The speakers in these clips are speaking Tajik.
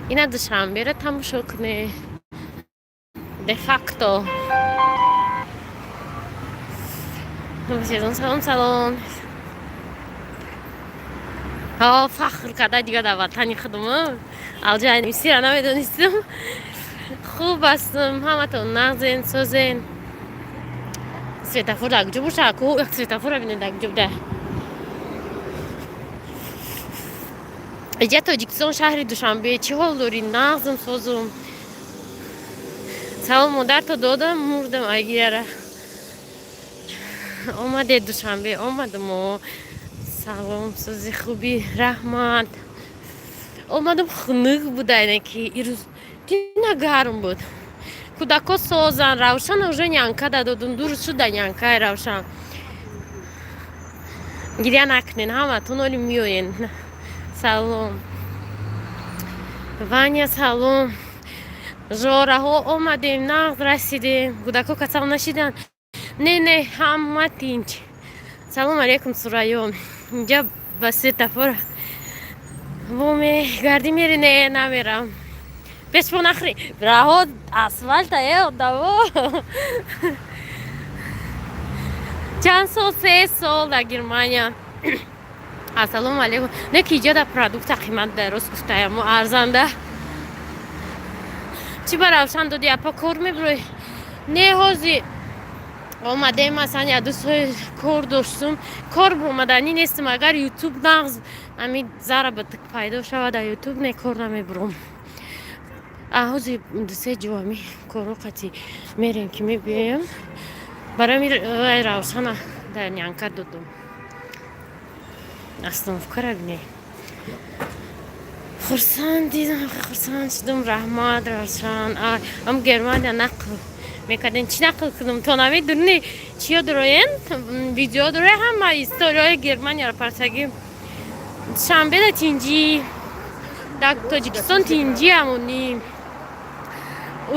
Ина Душанберо тамошо кунед. Де-факто. Салом, салом. Ҳо, фахр карда дига дар ватани худум. Алҷа мисира намедонистам. Хуб ҳастам, ҳаматон нағзен, созен. Светофор дар куҷо боша? Ку як светофора бинед, дар куҷо буда? Иҷа Тоҷикистон, шаҳри Душанбе. Чӣ ҳол дорӣ? Нағзм, созум. Салом, модарто додам, мурдам айгияра. Омадед Душанбе? Омадам. Салом, сози, хуби, раҳмат. Омадам, хунук буда, ки ирӯз дина гарм буд. Кӯдако созан. Равшана уже нянька да додум, 2 рӯз шуда нянька и Равшан. Гиря накунен, ҳаматон оли меоен. Салом, Ваня, салом. Жораҳо, омадем, нағз расидем. Кӯдако касал нашиданд? Не, не, ҳама тинч. Салом алейкум, Сурайё. Инҷа ба светофор вомегардӣ, мери? Не, намерам. Пешпо нахӯри, раҳо асфальта е одаво. Чанд сол? 3 сол дар Германия. Ассалому алейкум. Не, ки иҷа да продукта қимат да, рост гуфтаямо, арзанда. Чӣ ба Равшан доди, апа? Кор мебурой? Не, ҳози омадем, масалан, яду сол кор доштум, кор омаданӣ нестам. Агар Ютуб нағз ами заработок пайдо шавад дар Ютуб, не, кор намебурам. Ҳози дусе ҷо ами корро қати мерем, ки мебиёем. Барои Равшана дар нянька додум. Остановка ра бинед. Хурсанд дидам, хурсанд шудам. Раҳмат, Равшан. Ам Германия нақл мекардем. Чӣ нақл кунам, то намедуни чиё дороен, видео дороe, ҳама историяҳои Германияро партагӣ. Душанбеда тинҷӣ, дар Тоҷикистон тинҷӣ, амонӣ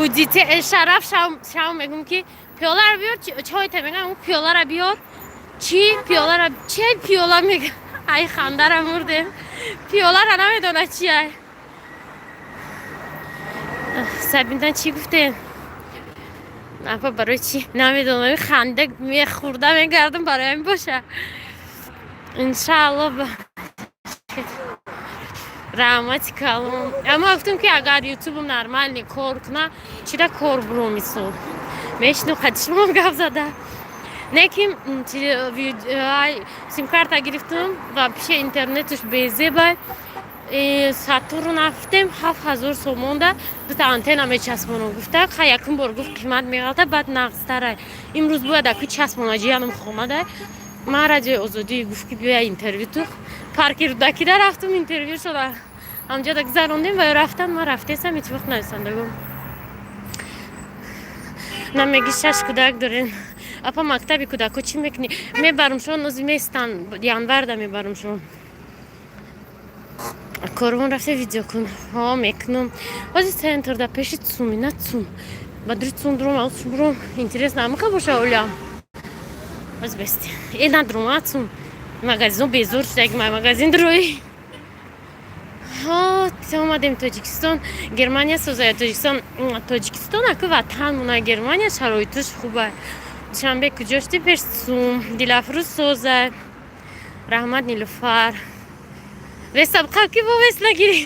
удите шараф. Шав мегум, ки пиёларо биёр, чойта мегам, ӯ пиёларо биёр. Чӣ пиёлара? Чи пиёла мега? Ай, хандара мурдем. Пиёлара намедона чи ай. Сабина, чӣ гуфтем, апа? Барои чӣ намедонам, ханда мехӯрда мегардам, барои ҳамин боша, иншаалло. Раҳмати калон. Аммо гуфтам, ки агар Ютубам нормальный кор куна, чира кор буром, исол мешинам, қади шумо гап зада. Не, ки симкарта гирифтам ва пише интернеташ безебай. Сатурн афтем, 7000 сомонда дута антенна мечаспонам гуфта. Ха, якум бор гуфт, қимат меғалта, баъд нағзтарай. Имрӯз бояд аку часпона. Ҷиянам хомадай, ман Радиои Озодӣ гуфт, ки биёя интервю ту. Парки Рӯдакида рафтум, интервю шуда, ҳамҷода гузарондем ва рафтан. Ман рафтесам, ҳеҷ вақт нависандагом намеги. Шаш кӯдак дорем, апа. Мактаби кӯдако чӣ мекунӣ? Мебарумшон, ози местан, январда мебарумшон. Корвон рафте, видео кун. Ҳо, мекунам. Ҳози центрда, пеши ЦУМи, на ЦУМ, ба дури ЦУМ дуром, буром. Интересно, амиқа боша олям. Ҳози бести э надрум, а ЦУМ магазино безор шудаги, магазин дурои. Омадем Тоҷикистон. Германия созая, Тоҷикистон? Тоҷикистон аку ватан мона, Германия шароиташ хуба. Душанбе куҷо шуди? Пеш ЦУМ. Дилафрӯз соза, раҳмат. Нилуфар, весабқа ки бо вес нагирӣ.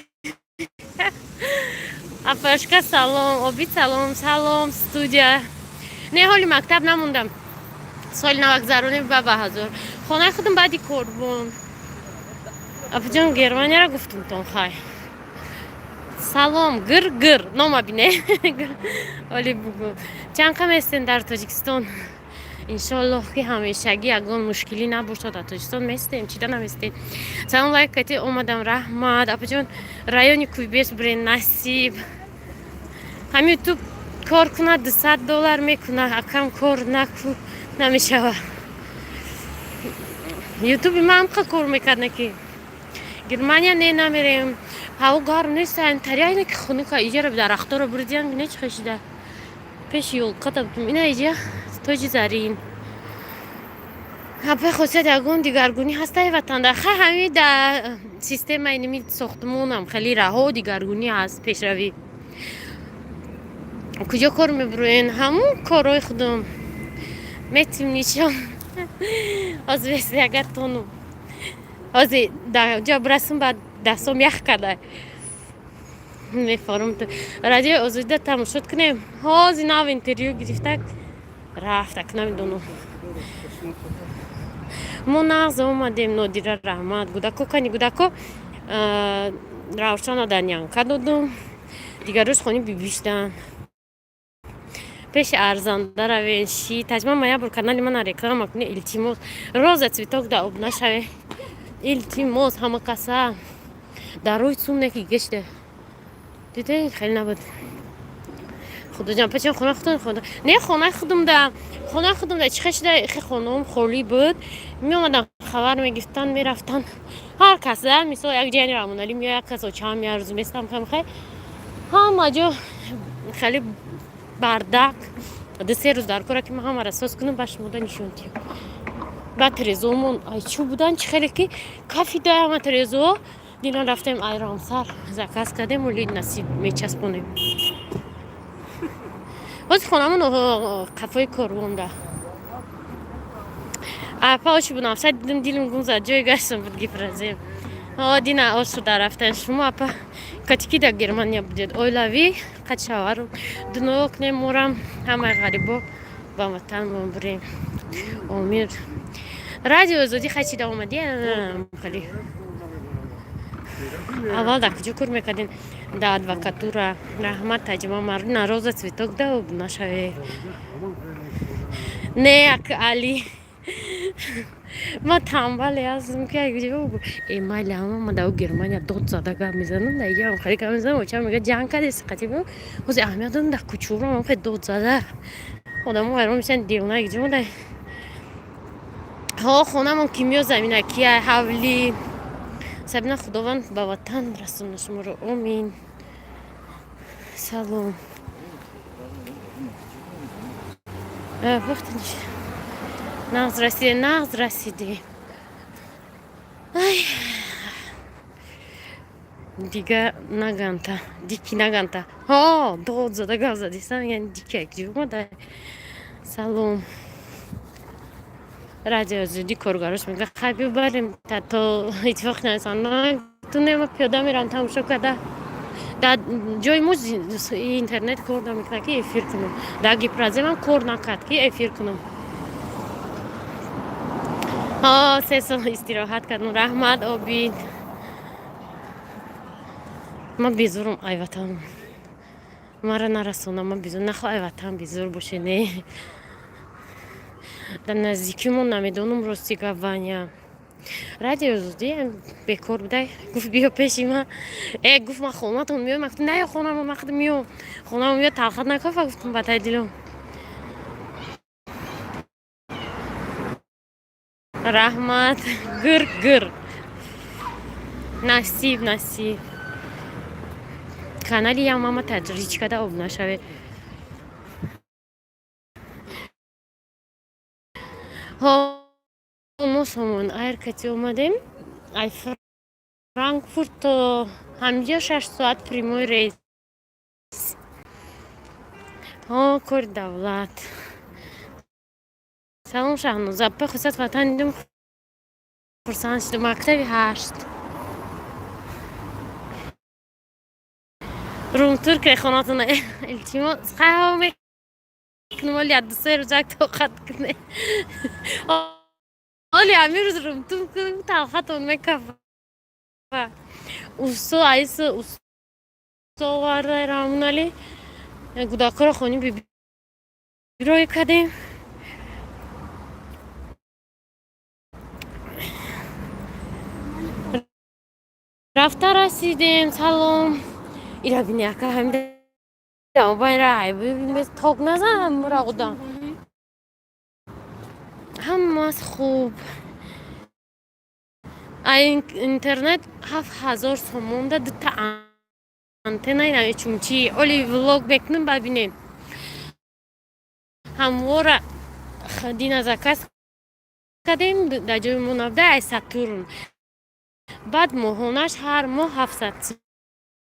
Апашка, салом. Обид, салом, салом, студия. Не, ҳоли мактаб намондам. Соли навагзаронӣ ба ҳазор хонаи худам баъди корбон. Апаҷон, Германияро гуфтумтон. Хай, салом, гир гир нома бине. Оли бугу, чанд қа местен дар Тоҷикистон? Иншоаллоҳ, ки ҳамешагӣ ягон мушкилӣ набошад, дар Тоҷикистон местем. Чида наместем? Салом, лайк кати омадам, раҳмат. Апаҷон, райони Куйбеш бирен, насиб. Ҳами Ютуб кор кунад, 200 доллар мекунад. Акам, кор наку намешава. Ютуби ман ҳамқа кор мекард, ки Германия не, намерем. Ҳаво гарм нест, таряйна ки хунука. Иҷара дарахторо буридиян, бине чӣ хешида. Пеши ёлката будум. Ина иҷа тоҷи зарин. Апаи Хосият, ягон дигаргунӣ ҳастаи ватанда? Хай, ҳами да системаи ними сохтмонам хеле раҳо дигаргунӣ ҳаст, пешравӣ. Куҷо кор мебуроен? Ҳамун корҳои худум метим нишон. Ҳозир агар тону ҳозир дар ҷо бирасм, баъд дастом ях карда мефорум. Радиои Озодида тамошод кунем. Ҳозир нав интервю гирифта рафтак, намедонам. Мо нағз омадем, Нодира, раҳмат. Гудако кани? Гудако Равшана дар нянька додум, дигар рӯз хони бибиштан. Пеши арзанда равен ши таҷма. Ма як бор канали мана реклама куне, илтимос. Роза Цветок да об нашаве, илтимос. Ҳама каса дар рӯи сумне ки геште диде, хеле набуд. Худоҷон, пачон хона худон хона не, хонаи худум да, хонаи худум да чихе шуда, хе хонаом холӣ буд. Меомадан, хабар мегирифтан, мерафтан ҳар кас да. Мисол, як ҷаяни Раҳмоналӣ меояд, як кас очаам ярӯз местам, хай, ҳама ҷо хеле бардак. 2-3 рӯз дар кора ки ман ҳамаро соз кунам, ба шумода нишон диҳам. Баъд трезомон ай чӯ будан, чӣ хеле ки кафида ҳама трезо. Дина рафтем, ай Рамсар заказ кардем, оли насиб мечаспонем. Ҳозир хонамон қафои корвонда. Апа, оши бунафша дидим, дилим гум зад, ҷои гаштам буд гипразем. Дина ошуда рафтан. Шумо, апа, катики дар Германия будед, оилавӣ қад шавару дуно кунем, морам ҳамаи ғарибо ба ватан бурем. Омир, Радио Озодӣ хачида омадӣ? Хали аввал дар куҷо кор мекардин? Дар адвокатура. Раҳмат, таҷима марина. Роза Цветок да нашаве. Не, ак Али, ма тамбале ҳастам ки э майли, ҳама ма дар Германия дод зада гап мезанам, дар иҷа хеле гап мезанам. Очам мега, ҷанг кардеси қатиб. Ҳозир аҳамият додам, дар кӯчурам хеле дод зада одамо ҳайрон мешаванд, девона ҷо. Ҳо, хонамон кимиё заминакия, ҳавлӣ. Сабина, Худованд ба ватан расона шуморо, омин. Салом. Нағз расиде, нағз расиде. Ай, дига наганта, дики наганта. Ҳо, дод зада гап задисам, яъни дики як ҷумада. Салом. Радио Озодӣ коргарош мега, хай бибарем то иттифоқ насон. Тунема, пиёда мерам тамошо карда. Дар ҷои мо интернет кор намекунад ки эфир кунам. Дар Гипраземам кор накард ки эфир кунам. Ҳо, 3 сол истироҳат кардам. Раҳмат, Обид. Ман безурам ай ватан, мара нарасонам. Ман безур нахо, ай ватан безур боше. Не, дар наздикимон намедонам, рости гап. Ваня, Радио Озодӣ бекор будай, гуфт, биё пеши ман. Э, гуфт, ман хонатон меоям. Ман гуфтам, наё хонамон, ман худам меом хонамон, меё талхат накафа, гуфтам ба таи дилом. Раҳмат, гир гир. Насиб, насиб. Канали ямама таҷрич када об нашавед. Ҳо, мо Сомон Айр кати омадем. Ай Франкфурт то ҳамҷо 6 соат прямой рейс. Ҳо, кори давлат. Салом, Шаҳноза. Апа Хусат, ватан дидум, хурсанд шудум. Мактаби ҳашт. Румтур ке хонатона, илтимос. Қаҳва мекунем, оли 2-3 рӯзак тоқат куне. Оли ҳамин рӯз румтур кунем, талхатон мекафа. Усто айса усто оварда, Раҳмоналӣ. Гудакҳоро хони бибирой кардем. Рафта расидем. Салом. Ира бини, ака, ток назан мура одам. Ҳамаас хуб. А интернет 7000 сомонда дута антенна чунчи. Оли влог мекунем, бабинем. Ҳамвора дина заказ. Кардем, дар ҷои мо набуда, ай Сатурн. Баъд моҳонаш ҳар моҳ 700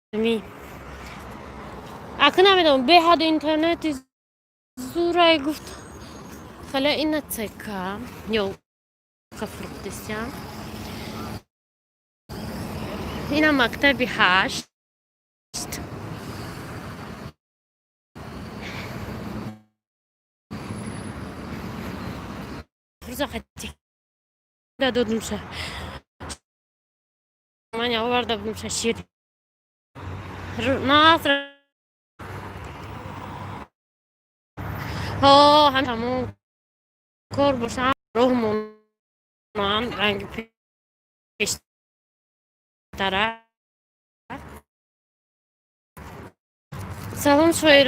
сумӣ. Ака, намедонам, беҳаду интернети зурай гуфт. Хеле ина ЦК ёлка фурӯхтистям. Ина мактаби 8. Рӯза додумша, ман оварда будумша шир наср. Ҳамон кор бошам, роҳ монан, ранги пештара. Салом, шоира.